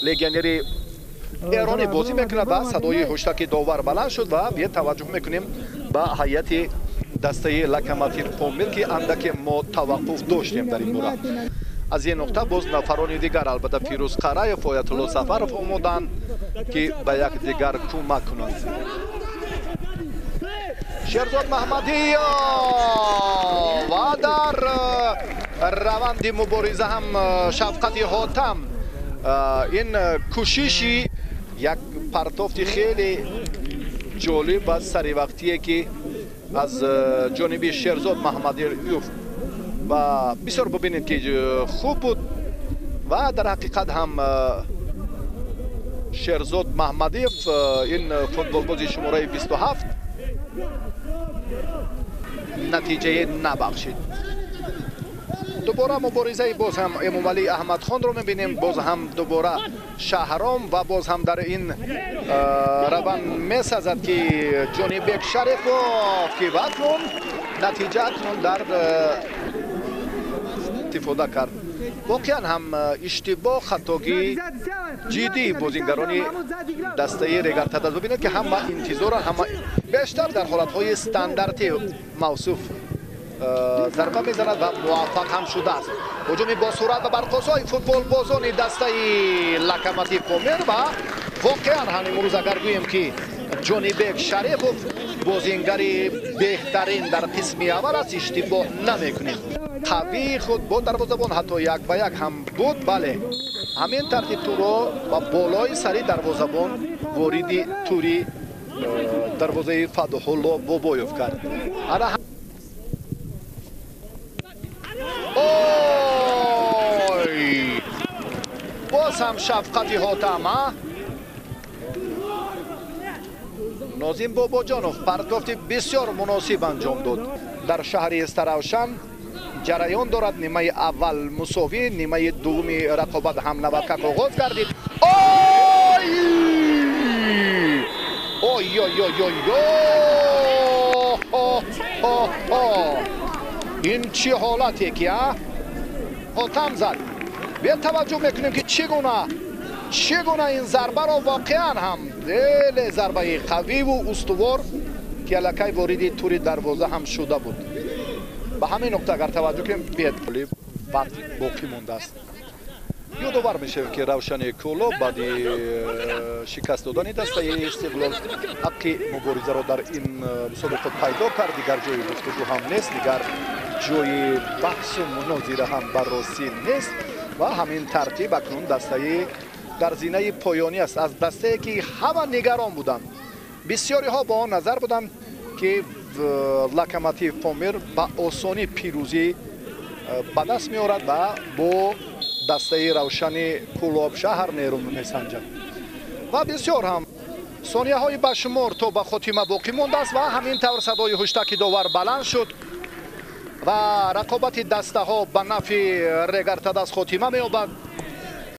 Легионери эронӣ бозӣ мекунад ва садои ҳуштаки довар баланд шуд ва бе таваҷҷӯҳ мекунем ба ҳайати дастаи Локомотив Помир, ки андаке мо таваққуф доштем дар ин бора. Аз ин нуқта боз нафарони дигар, албатта Фирӯз Қараев, Оятулло Сафаров омоданд, ки ба якдигар кӯмак кунанд. Шерзод Маҳмадиё ва дар раванди мубориза ҳам Шафқати Ҳотам ин кӯшиши як партофти хеле ҷолиб ва саривақтие, ки аз ҷониби Шерзод Маҳмадиёв ва бисёр бубинед, ки хуб буд ва дар ҳақиқат ҳам Шерзод Маҳмадиев, ин футболбози шумораи 27, натиҷае набахшид. Дубора муборизаи боз ҳам Эмомалӣ Аҳмадхонро мебинем, боз ҳам дубора Шаҳром ва боз ҳам дар ин раванд месазад, ки Ҷонибек Шарифов, ки акнун натиҷа акнун дар истифода кард. Воқеан ҳам иштибоҳ, хатогии ҷиддии бозингарони дастаи Регар-ТадАЗ. Бубинед, ки ҳама интизоранд, ҳама бештар дар ҳолатҳои стандартӣ мавсуф зарба мезанад ва муваффақ ҳам шудааст. Ҳуҷуми босуръат ва барқосои футболбозони дастаи Локомотив Помир ва воқеан ҳам имрӯз агар гӯем, ки Ҷонибек Шарифов бозингари беҳтарин дар қисми аввал аст, иштибоҳ намекунем. Қавии худ бо дарвозабон ҳатто як ба як ҳам буд, бале, ҳамин тартиб туро ба болои сари дарвозабон вориди тури дарвозаи Фатҳулло Бобоев кард. Ана ой, боз ҳам Шафқати Ҳотам. А Нозим Бобоҷонов партофти бисёр муносиб анҷом дод. Дар шаҳри Истаравшан ҷараён дорад. Нимаи аввал мусовӣ, нимаи дуввуми рақобат ҳам навакак оғоз гардид. Ой ой ой ой ой, ин чӣ ҳолате, ки а Ҳотам зад. Бе таваҷҷӯҳ мекунем, ки чӣ гуна ин зарбаро, воқеан ҳам хеле зарбаи қавиву устувор, ки аллакай вориди тури дарвоза ҳам шуда буд. Ба ҳамин нуқта агар таваҷҷӯҳ кунем, вақт боқӣ мондааст. Ёдовар мешавем, ки Равшани Кӯлоб баъди шикаст додани дастаи Истиқлол ҳаққи муборизаро дар ин мусобиқа пайдо кард. Дигар ҷои гуфтугӯ ҳам нест, дигар ҷои баҳсу мунозира ҳам барросӣ нест ва ҳамин тартиб акнун дастаи дар зинаи поёнӣ аст. Аз дастае, ки ҳама нигарон буданд, бисёриҳо ба он назар буданд, ки Локомотив Помир ба осонӣ пирӯзӣ ба даст меорад ва бо дастаи Равшани Кӯлоб шаҳр нерӯ месанҷад. Ва бисёр ҳам сонияҳои башумор то ба хотима боқӣ мондааст ва ҳамин тавр садои ҳуштаки довар баланд шуд ва рақобати дастаҳо ба нафъи Регар-ТадАЗ хотима меёбад.